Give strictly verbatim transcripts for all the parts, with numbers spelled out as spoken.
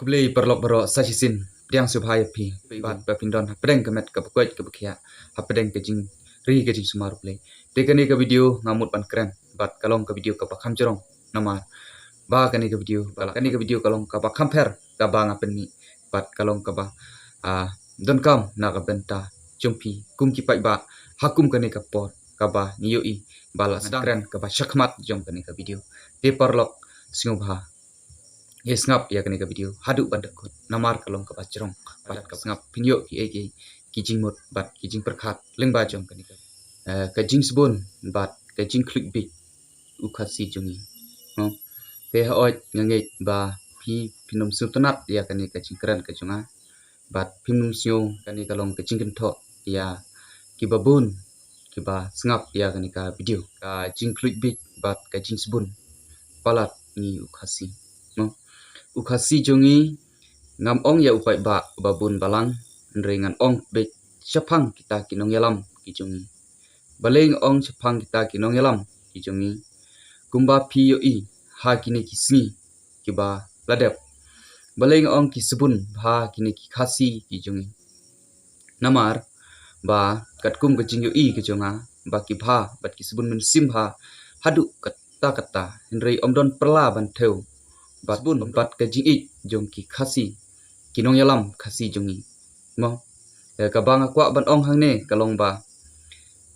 Khublei paralok baroh sa shisien, pdiang sngewbha ïa phi. Bad ba phin don hapdeng ka met kaba koit kaba khiah, hapdeng ka jingri ka jingsumar U Blei. Te kane ka video nga mut ban kren bad ka long ka video kaba kham jrong namar ba kane ka video, kane ka video ka long kaba kham pher kaba nga pynmih bad ka long kaba, ah, donkam na ka bynta jong phi kum ki paidbah ha kum kane ka por kaba ngi ïohi ba la sdang kren kaba shakhmat jong kane ka video. Te paralok sngewbha ïa sngap ïa kane ka video haduh ban da kut namar ka long kaba jrong bad ka sngap phin ïoh ki ei ki, ki jingmut bad ki jingpyrkhat lyngba jong kane ka, eh, ka jingsbun bad ka jingkhluit bieit u Khasi jong ngi. Te hooid nga ngeit ba phi phin ym sngewtynnat ïa kane ka jingkren ka jong nga bad phin ym sngew kane ka long ka jingkynthoh ïa kiba bun kiba sngap ïa kane ka video, ka jingkhluit bieit bad ka jingsbun palat ngi u Khasi. U Khasi jong ngi, ngam ong ïa u paidbah ba bun balang, hynrei ngan ong beit shaphang kita ki nongïalam ki jong ngi. Balei nga ong shaphang kita ki nongïalam ki jong ngi? Kumba phi ïohi ha kine ki sngi kiba la dep, balei nga ong ki sbun bha kine ki Khasi ki jong ngi? Namar ba katkum ka jingïohi ka jong nga ba ki bha bad ki sbun mynsiem bha haduh katta katta, hynrei ym don pyrla ban thew bad sbun bad ka jingïeit jong ki Khasi, ki nongïalam Khasi jong ngi. Mo, eh, kaba nga kwah ban ong hangne ka long ba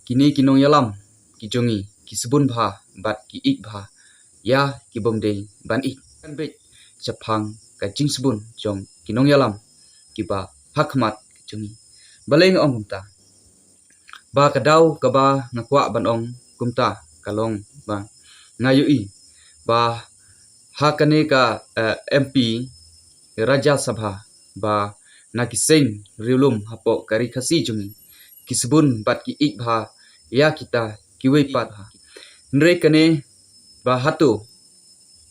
kine ki nongïalam ki jong ngi ki sbun bha bad ki ïeit bha ïa ki bym dei ban ïeit. Kan beit shaphang ka jingsbun jong ki nongïalam kiba ha khmat ki jong ngi. Balei nga ong kumta? Ba ka daw kaba nga kwah ban ong kumta ka long ba nga ïohi ba ha kane ka, eh, M P Rajya Sabha ba na ki seng riewlum hapoh ka ri Khasi jong ngi ki sbun bad ki ïeit bha ïa kita kiwei pat bha. Hynrei kane ba hato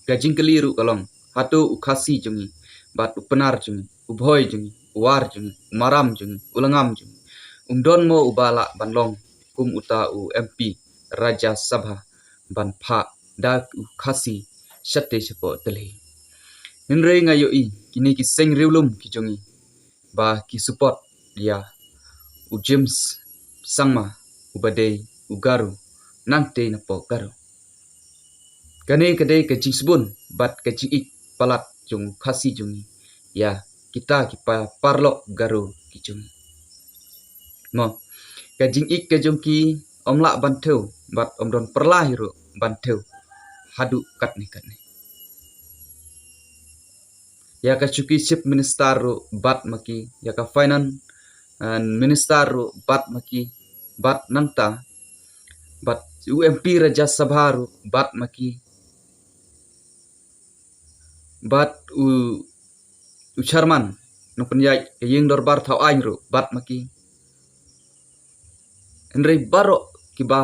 ka jingkylli ruh ka long, hato u Khasi jong ngi bad u Pnar jong ngi, u Bhoi jong ngi, u War jong ngi, u Maram jong ngi, u Lyngngam jong ngi, um don mo uba lah ban long kum uta u M P Rajya Sabha ban phah da u Khasi shatei shapoh tylli? Hynrei nga ïohi kine ki seng riewlum ki jong ngi ba ki support ïa u James Sangma uba dei u Garo nangtei napoh Garo. Kane ka dei ka jingsbun bad ka jingïeit palat jong u Khasi jong ngi ïa kita ki pa-, paralok Garo ki jong ngi. Mo, ka jingïeit ka jong ki ym lah ban thew bad ym don pyrla hi ruh ban thew haduh katne katne. Ïa ka shuki Chief Minister ruh bad ma ki, ïa ka Finance, eh, Minister ruh bad ma ki, bad nangta bad u M P Rajya Sabha ruh bad ma ki, bad u, u Chairman nongpynïaid ka ïing dorbar thaw aiñ ruh bad ma ki. Hynrei baroh kiba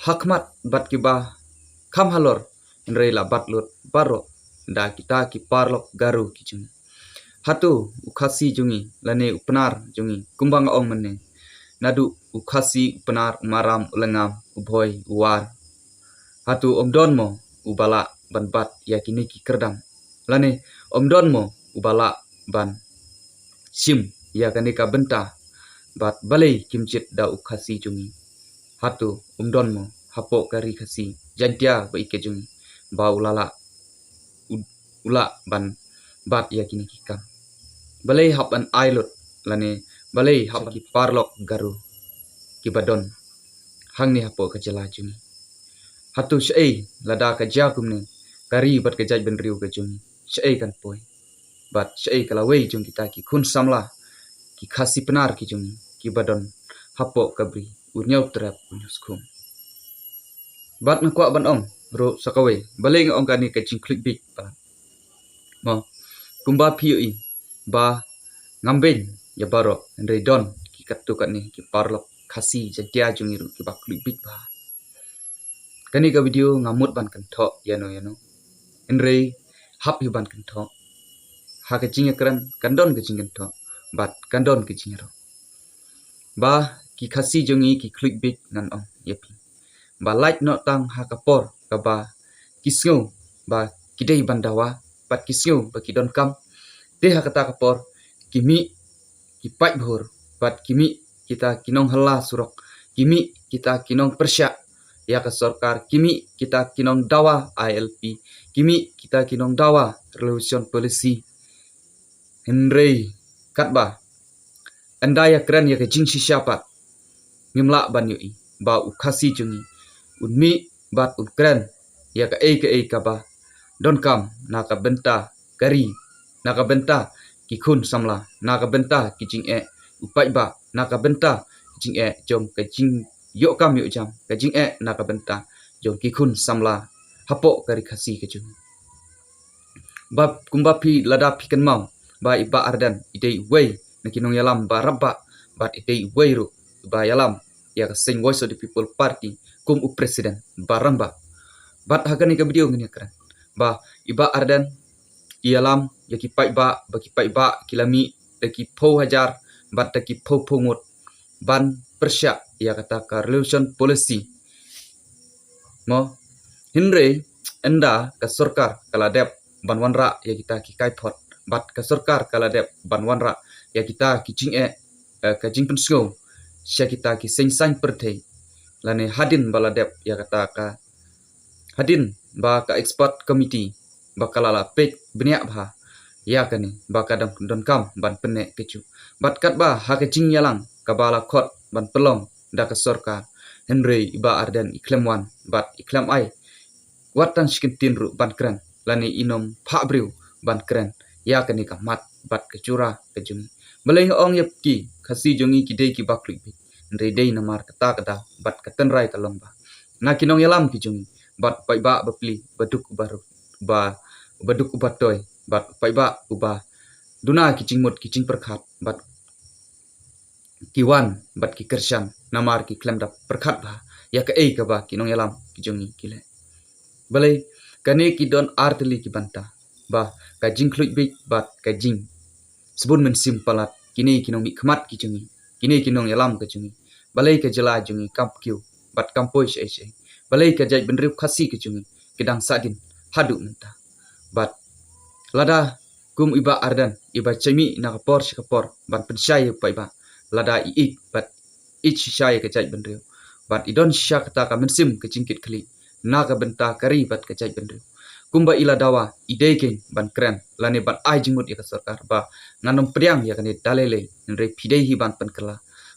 ha khmat bad kiba kham halor, hynrei la bat lut baroh da kita ki paralok Garo ki jong ngi. Hato u Khasi jong ngi lane u Pnar jong ngi, kumba nga ong mynne, naduh u Khasi, u Pnar, u Maram, u Lyngngam, u Bhoi, u War, hato ym don mo uba lah ban bat ïa kine ki kyrdan? Lane ym don mo uba lah ban shim ïa kane ka bynta? Bad balei kim jied da u Khasi jong ngi? Hato ym don mo hapoh ka ri Khasi Jaiñtia ba ïeit ka jong ngi ba u la lah, u, u lah ban bat ïa kine ki kam? Balei hap ban ai lut lane balei hap ki paralok Garo kiba don hangne hapoh ka jylla jong ngi? Hato shaei lada ka jia kumne ka ri bad ka jaitbynriew ka jong ngi, shaei kan poi? Bad shaei ka lawei jong kita ki khun samla ki Khasi Pnar ki jong ngi kiba don hapoh ka bri Urñiaw Trep Urñiaw Skhum? Bad nga kwah ban ong ruh sa kawei, balei nga ong kane ka jingkhluit bieit palat? Mo, kumba phi ïohi ba ngam beiñ ïa baroh, hynrei don ki katto katne ki paralok Khasi Jaiñtia jong ngi ruh kiba khluit bieit bha. Kane ka video nga mut ban kynthoh ïano ïano, hynrei hap hi ban kynthoh. Ha ka jingïakren kan don ka jingkynthoh bad kan don ka jingïaroh. Ba ki Khasi jong ngi ki khluit bieit, ngan ong ïa phi ba lait noh tang ha ka por kaba ki sngew ba ki dei ban dawa bad ki sngew ba ki donkam, Te ha kata ka por ki mih ki paidbah, bad ki mih kita ki nonghylla surok, ki mih kita ki nongpyrshah ïa ka sorkar, ki mih kita ki nongdawa I L P, ki mih kita ki nongdawa reservation policy. Hynrei katba ynda ïakren ïa ka jingshisha pat, ngim lah ban ïohi ba u Khasi jong ngi un mih bad un kren ïa kaei kaei kaba donkam na ka bynta ka ri, na ka bynta ki khun samla, na ka bynta ki jingeh u paidbah, na ka bynta ki jingeh jong ka jingïoh kam ïoh jam, ka jingeh na ka bynta jong ki khun samla hapoh ka ri Khasi ka jong ngi. Ba kumba phi, lada phi kynmaw ba i Bah Ardent i dei uwei na ki nongïalam ba rangbah, bad i dei uwei ruh ba ïalam ïa ka seng Voice of the People Party kum u president ba rangbah. Bad ha kane ka video ngin ïakren ba i Bah Ardent i ïalam ïa ki paidbah, ba ki paidbah ki la mih da ki phew hajar bad da ki phew phew ngut ban pyrshah ïa kata ka reservation policy. Mo, hynrei ynda ka sorkar ka la dep ban wanrah ïa kita ki kaiphod, bad ka sorkar ka la dep ban wanrah ïa kita ki jingeh, eh, ka jingpynsngew sha kita ki seng saiñ pyrthei, lane hadien ba la dep ïa kata ka, hadien ba ka expert committee ba ka la la peit bniah bha ïa kane, ba ka dang donkam ban pynneh kajuh. Bad katba ha ka jingïalang kaba la khot ban pynlong da ka sorkar, hynrei i Bah Ardent i khlem wan bad i khlem ai wat tang shi kyntien ruh ban kren, lane i nym phah briew ban kren ïa kane ka mat bad ka jura ka jong ngi. Balei nga ong ïa ki Khasi jong ngi ki dei kiba khluit beit, hynrei dei namar kata ka daw bad ka tynrai ka long ba na ki nongïalam ki jong ngi, bad paidbah bapli, ba duk ba ru-, ba, ba duk ba toi, bad paidbah uba duna ki jingmut ki jingpyrkhat, bad ki wan bad ki kyrshan namar ki khlem da pyrkhat bha ïa kaei kaba ki nongïalam ki jong ngi ki leh. Balei? Kane ki don ar tylli ki bynta, ba ka jingkhluit beit bad ka jingsbun mynsiem palat kine ki nongmihkhmat ki jong ngi, kine ki nongïalam ka jong ngi. Balei ka jylla jong ngi kam kiew bad kam poi shaei shaei? Balei ka jaitbynriew Khasi ka jong ngi ki dang sahdien haduh mynta? Bad lada kum i Bah Ardent iba shah mih na ka por sha ka por ban pynshai ïa u paidbah, lada i ïeit bad i ïeit shisha ïa ka jaitbynriew, bad i don shisha kata ka mynsiem ka jingkitkhlieh na ka bynta ka ri bad ka jaitbynriew, kumba i la dawa, i dei kein ban kren lane ban ai jingmut ïa ka sorkar ba ngan ym pdiang ïa kane da lei lei, hynrei phi dei hi ban pynkylla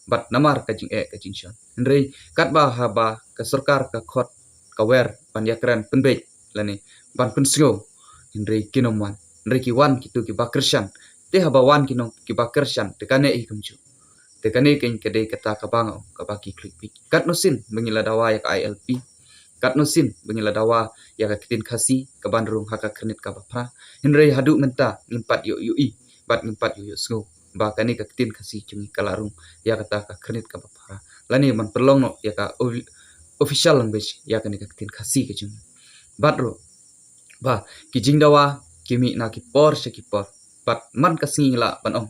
bad namar ka jingeh ka jingshon. Hynrei katba haba ka sorkar ka khot ka wer ban ïakren pynbeit lane ban pynsngew, hynrei kin ym wan, hynrei ki wan kito kiba kyrshan. Te haba wan ki nong kiba kyrshan, te kane hi kumjuh. Te kane kein ka dei kata kaba nga ong kaba ki khluit beit. Katno sien ba ngi la dawa ïa ka I L P, katno sien ba ngi la dawa ïa ka ktien Khasi kaban rung ha ka Khyrnit kaba Phra, hynrei haduh mynta ngim pat ïoh ïohi bad ngim pat ïoh ïohsngew ba kane ka ktien Khasi jong ngi ka la rung ïa kata ka Khyrnit kaba Phra, lane ban pynlong noh ïa ka ofi-, official language ïa kane ka ktien Khasi ka jong ngi. Bad ruh ba ki jingdawa ki mih na ki por sha ki por, bad man ka sngi lah ban ong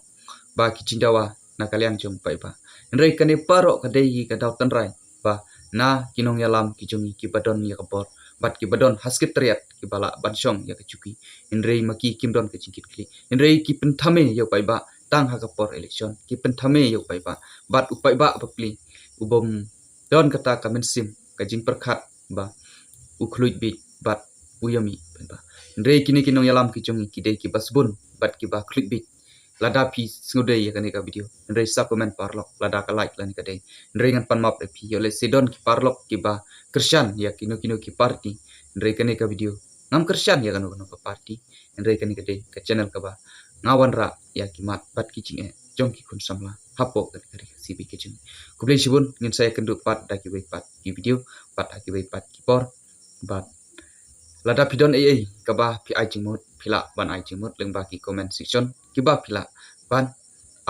ba ki jingdawa na ka liang jong u paidbah. Hynrei kane baroh ka dei hi ka daw tynrai ba na ki nongïalam ki jong ngi kiba don ïa ka bor bad kiba don ha Secretariat kiba lah ban shong ïa ka juki, hynrei ma ki kim don ka jingkitkhlieh, hynrei ki pynthame ïa u paidbah tang ha ka por election, ki pynthame ïa u paidbah, bad u paidbah bapli u bym don kata ka mynsiem ka jingpyrkhat ba u khluit beit bad u ïa mih paidbah. Hynrei kine ki nongïalam ki jong ngi ki dei kiba sbun bad kiba khluit beit. Lada phi sngewdei ïa kane ka video, hynrei sa comment paralok lada ka lait lane ka dei. Hynrei ngan pan map ïa phi, ïoh lehse don ki paralok kiba kyrshan ïa kino kino ki party, hynrei kane ka video ngam kyrshan ïa kano kano ka party. Hynrei kane ka dei ka channel kaba nga wanrah ïa ki mat bad ki jingeh jong ki khun samla hapoh kane ka ri Khasi bad ka jong. Khublei shibun, ngin sa ïakynduh pat da kiwei pat ki video, pat ha kiwei pat ki por. Bad lada phi don ei ei kaba phi ai jingmut, phi lah ban ai jingmut lyngba ki comment section kiba phi lah ban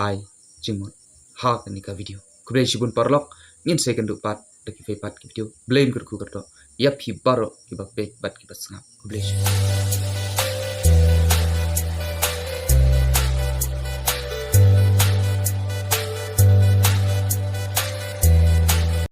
ai jingmut ha kane ka video. Khublei shibun paralok, ngin sa ïakynduh pat da kiwei pat ki video. Blei un kyrkhu kyrdoh ïa phi baroh kiba peit bad kiba sngap. Khublei shibun.